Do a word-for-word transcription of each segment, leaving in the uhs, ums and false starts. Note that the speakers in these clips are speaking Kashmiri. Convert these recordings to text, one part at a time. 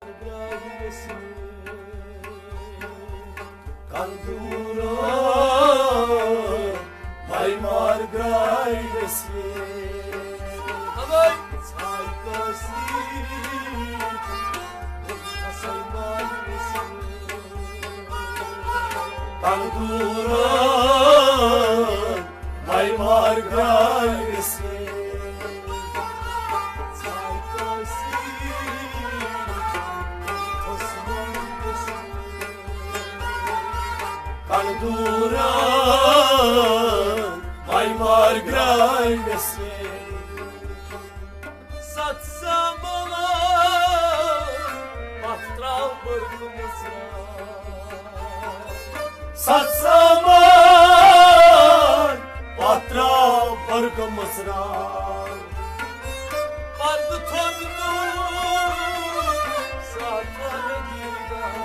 کندورا مائی مار گرائی ویسے۔ کندورا مائی مار گرائی ویسے۔ کندورا مائی مار گرائی ویسے۔ ستھ سامان پتھ تراو برگہٕ مٕژراو۔ ستھ سامان پتھ تراو برگہٕ مٕژراو۔ پردٕ تھوٚد تُل ساتھ آو مےٚ دیٖدار۔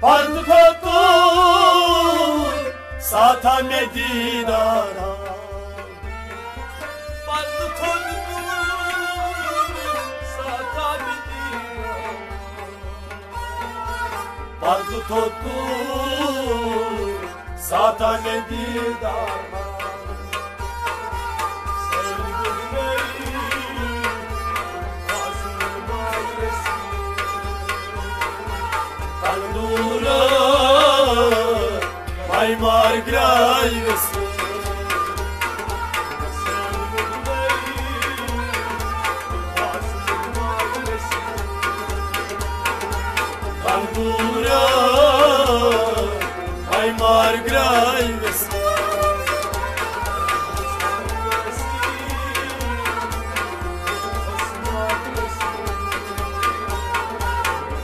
پردٕ تھوٚد تُل ساتھ آو مےٚ دیٖدار۔ پردٕ تھوٚد تُل ساتھ آو مےٚ دیٖدار۔ پردٕ تھوٚد تُل ساتھ آو مےٚ دیٖدار۔ کندورا مائی مار گرائی ویسے۔ کندورا مائی مار گرائی ویسے۔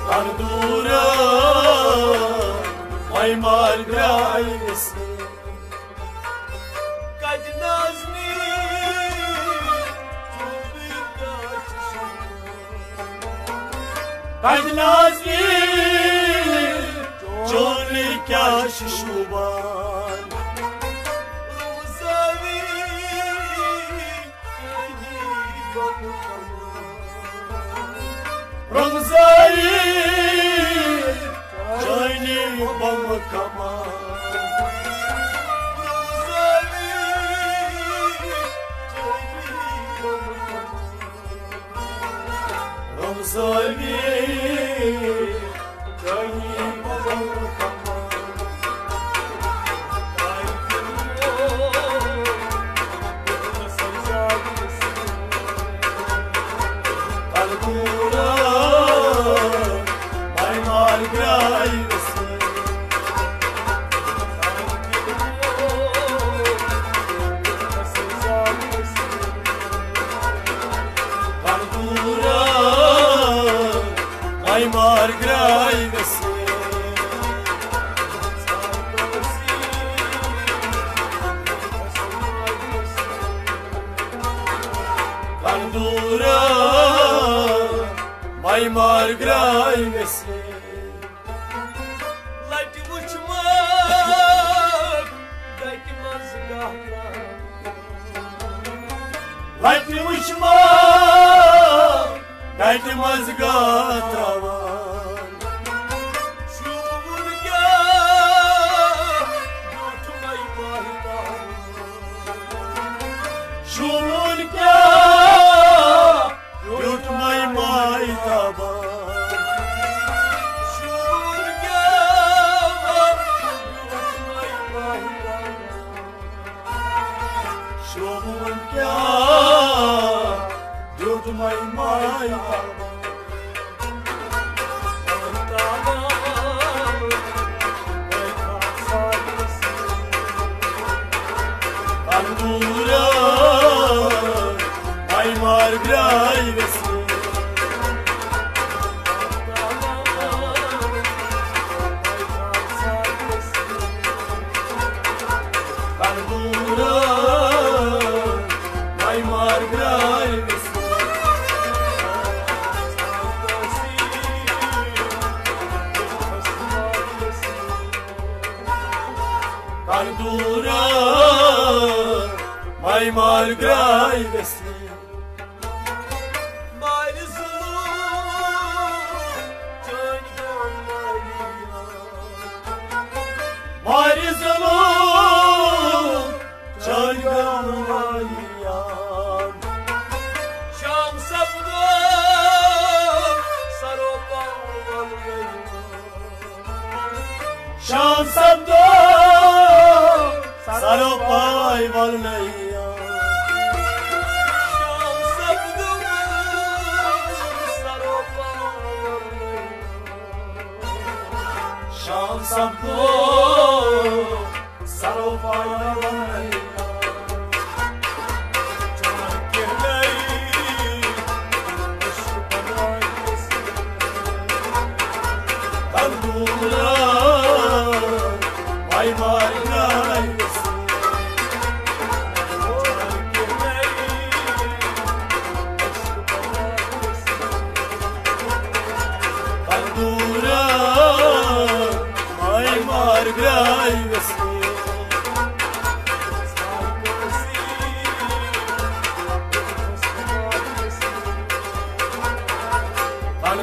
کندورا مائی مار گرائی ویسے۔ کتہِ نازنی چوبی کتہِ نازنی چونی کیٛاہ چھِ شوٗبان؟ رمضانی چونی بم کمان۔ رمضانی چونی بم کمان۔ کندورا مائی مار گرائی ویسے۔ کندورا مائی مار گرائی ویسے۔ کندورا مائی مار گرائی ویسے۔ لٹہِ وٕچھمَکھ گٹہِ منٛز گاہ ترٛاوان۔ لٹہِ وٕچھمَکھ گٹہِ منٛز گاہ ترٛاوان۔ شوٗبوُن کیٛاہ بیوٗٹھ مَے ماہتاب؟ شوٗبوُن کیٛاہ بیوٗٹھ مَے ماہتاب؟ شوٗبوُن کیٛاہ بیوٗٹھ مَے ماہتاب؟ شوٗبوُن کیٛاہ بیوٗٹھ مَے ماہتاب؟ کندورا مائی مار گرائی ویسے۔ کندورا مائی مار گرائی ویسے۔ کندورا مائی مار گرائی ویسے۔ مارِ ظلم سپدو سرو پاے ولنیا۔ شام سپدو سرو پاے ولنیا۔ شام سپدو سرو پاے ولنیا۔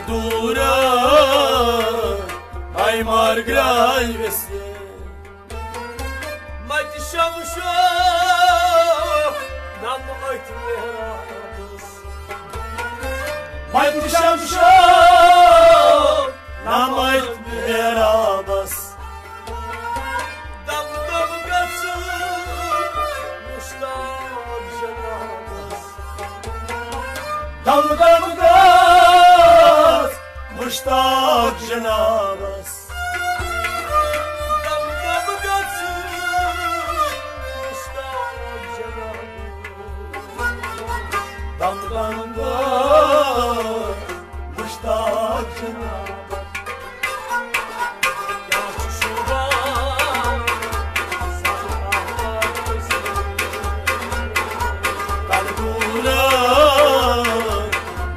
دوٗرا، آے مار گرٛاے ویسے۔ مَتہِ شمشو نم أتھۍ محرابس۔ مَتہِ شمشو نم أتھۍ محرابس۔ دم دم گژھ مشتاق جنابس۔ دم دم گژھ مشتاق جنابس۔ دم دم گژھ مشتاق جنابس۔ دم دم گژھ مشتاق جنابس۔ دوٗرا،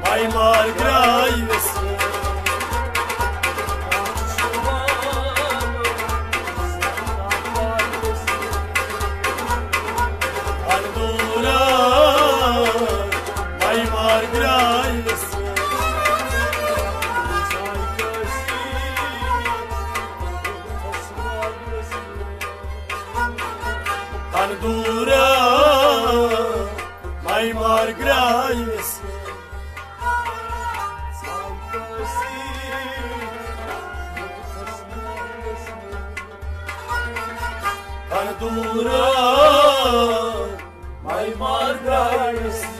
مَے مار گرٛاے ویسے۔ دوٗرا، مَے مار گرٛاے ویسے۔